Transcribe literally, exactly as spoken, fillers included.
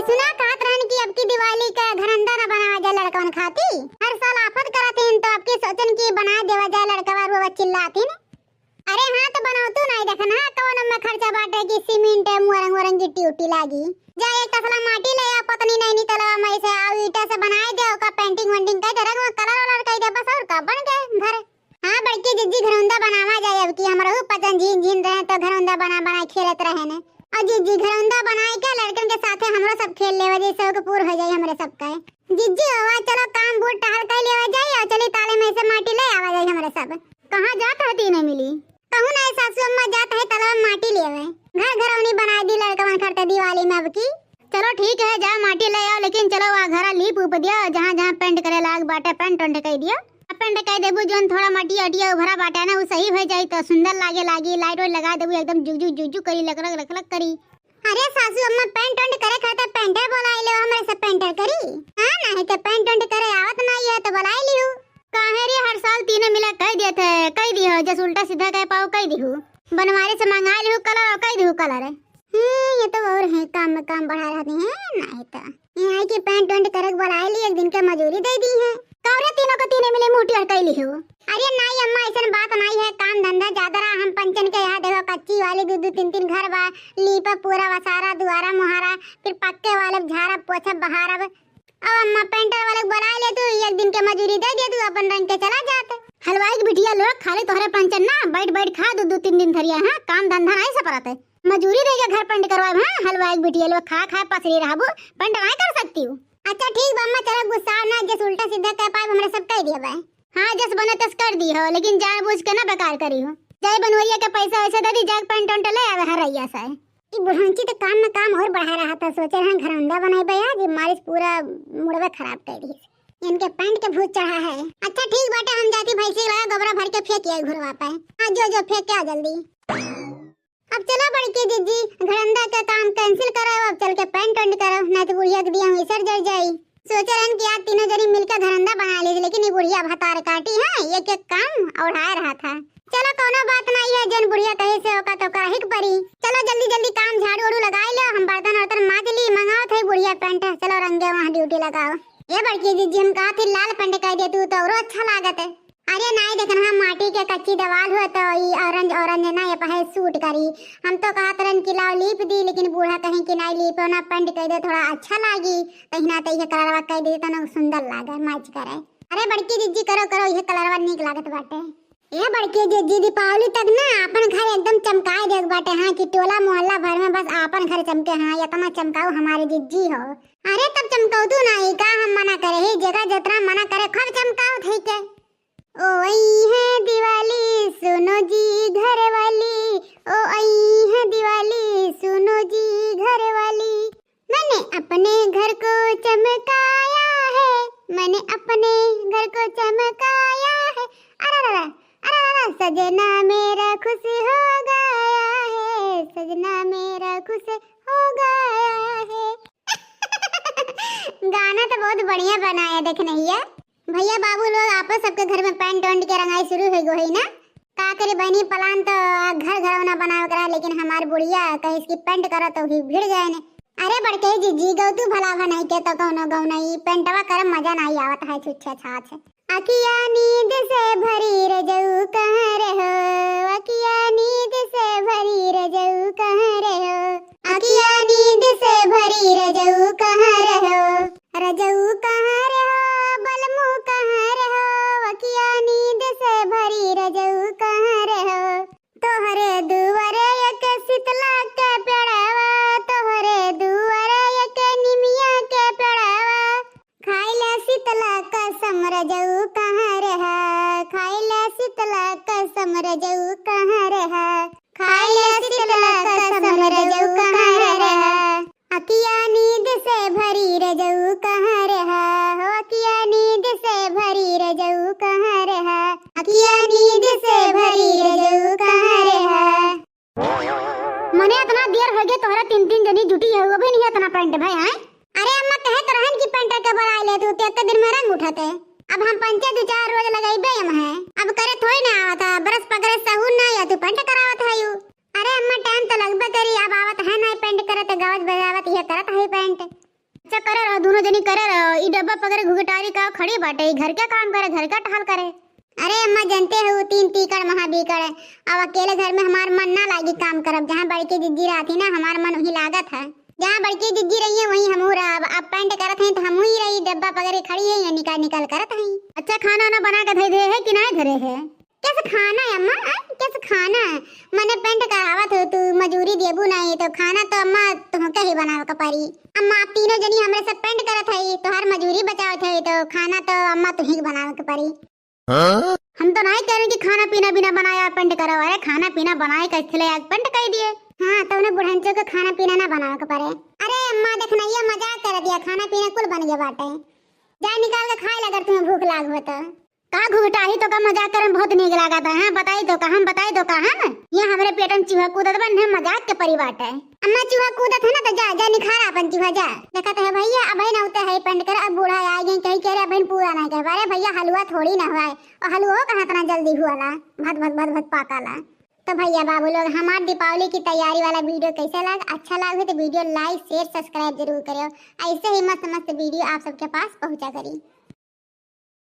सुना कहत रहन कि अब की दिवाली का घरंदा न बनावा जाए लड़कवन खाती। हर साल आफत करत हिन तो अब की सोचन कि बना देवा जाए लड़कवा रो चिल्लातिन। अरे हाँ, तो बनावतू नाई देखन, हाँ, कवन में खर्चा बाटे कि सीमेंट है, मुरंग वरंग गिट्टी उट्टी लागी। जा एक तसला माटी ले आ, पतनी नैनी तलवा में से आउ ईटा से बनाए दे, ओका पेंटिंग वेंटिंग कइ दे, रंग में कलर वलर कइ दे, बस और का बन गए घर। हाँ बड़की जिज्जी, घरौंदा बनावा जाए अब की, हमरहू पचन झीन झीन रहे तो घरौंदा बना बना खेलत रहे ने। और जिज्जी घरौंदा बनाए के लड़कन के साथे हमरो सब खेल लेवा जाए, शौक पूर हो जाए हमरे सब का। जिज्जी हो, चलो काम बूट टहल कइ लेवा जाए और चली ताले में से माटी ले आवा जाए हमरे सब। कहाँ जात है तीनों मिली? कहूँ ना सासू अम्मा, जात है तलवा में माटी लेवे, घर घरौनी बनाए दी लड़कवन खरते दिवाली में अब की। चलो ठीक है, जा माटी ले आओ, लेकिन चलो वहाँ घरा लीप उप दिया, जहाँ जहाँ पेंट करे लाग बाटे पेंट वेंट कइ दिया। अब पेंट कइ देबू, जोन थोड़ा मटिया अटिया उभरा बाटे ना, उ सही हो जाई तो सुंदर लागे लागी। लाइट वाइट लगा देबू, एकदम जुगजुग जुगजुग करी, लकलक लकलक करी। अरे सासू अम्मा, पेंट वेंट करे खातिर पेंटर बोलाई ले, हमरे से पेंटर करी। हाँ, नहीं तो पेंट वेंट करे आवत नहीं है तो बोलाई लियो। काहे रे, हर साल तीनों मिला कइ देत है, कइ दियो, जस उल्टा सीधा कइ पाओ कइ दिहू। बनवारी से मंगा लिहू कलर और कइ दिहू कलर। हम्म, ये तो और है, काम में काम बढ़ा रहती हैं, नहीं तो। यहाँ के पेंट वेंट करे के बोलाए ली, एक दिन के मजूरी दे दी है। कौरे तीनों को तीनों मिली मुँह टेढ़ कइ लिहू। अरे नहीं अम्मा, ऐसन बात नहीं है, काम धंधा ज्यादा रहा। हम पंचन के यहाँ देखो कच्ची वाली दो दो तीन तीन घर बा, लीपा पूरा वसारा दुआरा मुहारा, फिर पक्के वाले झारा पोछा बहारा। अब अम्मा पेंटर वाले को बुला ले तू, एक दिन के मजूरी दे दे तू, अपन रंग के चला जात। हलवाई की बिटिया लोग खाली तोहरे पंचन ना, बैठ बैठ खा दो दो तीन दिन थरिया, हाँ, काम धंधा नहीं से परत है। मजूरी दे के घर पेंट करवाए, हाँ, हलवाई की बिटिया लोग खा खा पसरी रहबू, पेंट नहीं कर सकती हूँ। अच्छा ठीक बा अम्मा, चलो गुस्सा ना, जस उल्टा सीधा कह पाए हमरे सब कह दिया बा। हाँ, जस बने तस कर दी हो, लेकिन जानबूझ के ना बेकार करी हो। जाए बनवरिया के पैसा वैसा दे दी, जाके पेंट वेंट ले आवे हर रैया से। ई बुढ़ौंची तो काम में काम और बढ़ा रहा था, सोचे रहा घरौंदा बनाई बा आज, मारिस पूरा मुड़वे खराब कर दी। इनके पेंट के भूत चढ़ा है। अच्छा ठीक बाटे, हम जाती भैंसी लगा गोबरा भर के फेंक आई घुरवा पे। हाँ जो जो फेंक के आ जल्दी। अब चलो बड़की जिज्जी, घरंदा का काम कैंसिल करो, अब चल के पेंट वेंट करो, नहीं तो बुढ़िया के दिया हुई सर जल जाई। सोचे रहन कि आज तीनों जनी मिलकर घरंदा बना ली, लेकिन ये बुढ़िया भतार काटी है, एक एक काम ओढ़ाए रहा था। चलो कौनो बात नहीं है, जन बुढ़िया कहे से ओका तो कराही के परी। चलो जल्दी जल्दी काम झाड़ू उड़ू लगाई लो, हम बर्तन वर्तन माज ली, मंगाओ थे बुढ़िया पेंट, चलो रंगे वहाँ ड्यूटी लगाओ। ये बड़की जिज्जी, हम कहा थी लाल पेंट कह दे तू तो और अच्छा लागत है। अरे नाई देखन, हाँ, माटी के कच्ची दीवाल हुआ तो ई ऑरेंज ऑरेंज ना, ये पहे सूट करी। हम तो कहत रहन कि लाओ लीप दी, लेकिन बूढ़ा कहें कि नाई लीपो ना, पेंट कह दे, थोड़ा अच्छा लागी। तहिना तो ये कलरवा कह दे तो ना सुंदर लागे, मैच करे। अरे बड़की जिज्जी, करो करो, ये कलरवा नीक लागत बाटे। ए बड़की जिज्जी, दीपावली तक ना अपन घर एकदम चमकाए देख बाटे, हाँ, कि टोला मोहल्ला भर में बस अपन घर चमके, हाँ, इतना चमकाऊ हमारे जिज्जी हो। अरे तब चमकाऊ तू नाई का, हम मना करे ही, जेकरा जितना मना करे खूब चमकाऊ थे के। ओ आई है दिवाली, सुनो जी घर वाली, ओ आई है दिवाली, सुनो जी घर वाली। मैंने अपने घर को चमकाया है, मैंने अपने घर को चमकाया है। अरे रा रा, अरे रा रा, सजना मेरा खुश हो गया है, सजना मेरा खुश हो गया है। गाना तो बहुत बढ़िया बनाया देखनहिया। भैया बाबू लोग आपस सबके घर में पेंट वेंट के रंगाई शुरू हो गई है ना। का करे बहनी, प्लान तो घर घरौना बनावे के रहा, लेकिन हमार बुढ़िया कहिस कि पेंट करो तो भी भिड़ गए ने। अरे बड़के जिज्जी, गौ तू भला भा नहीं के तो कौनो गौ नहीं, पेंटवा करे मजा नहीं आवत है छुच्छे छाछ। अखिया नींद से भरी रजऊ कहाँ रहो, अखिया नींद से भरी रजऊ कहाँ रहो, अखिया नींद से भरी रजऊ कहाँ रहो, रजऊ कहाँ रहो, बलमू कहाँ रहो, अखिया नींद से भरी रजऊ कहाँ रहो। तोहरे दुआरे एक शीतला के पेड़वा, तोहरे दुआरे एक निमिया के पेड़वा। खाइला शीतला कसम रजऊ कहाँ रहा, खाइला शीतला कसम रजऊ कहाँ रहा, खाइला शीतला कसम रजऊ कहाँ रहा। अखिया नींद से भरी रजऊ कहाँ रहा, हो अखिया नींद से भरी रजऊ कहाँ रहा, अखिया नींद से भरी रजऊ कहाँ रहा। मने इतना देर हो गया तोहरा तीन तीन जनी जुटी है, वो भी नहीं इतना पेंट भाई आए। अरे अम्मा कहे तो रहन की पेंटर के बुला ले तू, तो एक दिन में रंग उठाते। अब हम पंचे दो चार रोज लगाई बे हम है, अब करे थोड़ी ना आवत है, बरस पकड़े सहू ना या तू पेंट करावत है यू। अरे अम्मा टाइम तो लगबे करी, अब आवत है ना पेंट करे तो गावत बजावत ये करत है पेंट। करे रहो, दुनो जनी करे रहो। ई डब्बा पकड़े घुघटारी का खड़ी बाटे, ई घर का काम करे, घर का टहल करे। अरे अम्मा, जनते हो, तीन तीकड़ महाबीकड़, अब अकेले घर में हमार मन ना लागी काम करब। जहाँ बड़की जिज्जी रहती ना, हमार मन वहीं लागत है। जहाँ बड़की जिज्जी रही है, वहीं हमहू रहब। अब पैंट करत हैं तो हमहू ही रही, डब्बा पकड़े खड़ी है, या निकाल निकाल करत हैं। अच्छा, खाना ना बना के धरे दे है कि नहीं धरे है? कैसे खाना है अम्मा? आ? कैसे खाना है? मने पैंट करावत हो तू, मजूरी देबू नहीं तो खाना तो अम्मा तुमके ही बनावे के पड़ी। अम्मा, आप तीनों जनी हमरे सब पैंट करत है, तोहार मजूरी बचावत है तो खाना तो अम्मा तुही के बनावे के पड़ी। हाँ? हम तो नहीं कह रहे कि खाना पीना बिना बनाया पैंट करो। अरे, खाना पीना बनाए कैसे ले आज पैंट कर दिए। हाँ, तो उन्हें बुढ़ंचो के खाना पीना ना बनावे के पड़े। अरे अम्मा, देखना, ये मजाक कर दिया, खाना पीना कुल बन गया बाटे। जा निकाल के खाए ला अगर तुम्हें भूख लाग हो तो। का घुघटाही, तो का मजाक करे में बहुत नीक लागत है, हाँ? बताई तो का हम, बताई तो का हम? ये हमरे पेट में चूहा कूदत बा, इन्हें मजाक के परी बाटे। अम्मा, चूहा कूदत है ना, तो जा, जा निखारा अपन चूहा, जा। देखत है भैया, अबहिन उते है पैंट करे, अब बूढ़ा आ गई, कहीं कह रहे अबहिन पूरा नहीं कर पा रहे। भैया, हलवा थोड़ी ना हुआ है, और हलवा कहाँ इतना जल्दी हुआ ला, भद भद भद भद पाका ला। तो भैया बाबू लोग, हमार दीपावली की तैयारी वाला वीडियो कैसे लाग? अच्छा लाग हो तो वीडियो like, share, subscribe जरूर करियो। ऐसे ही मस्त मस्त वीडियो आप सबके पास पहुँचा करी।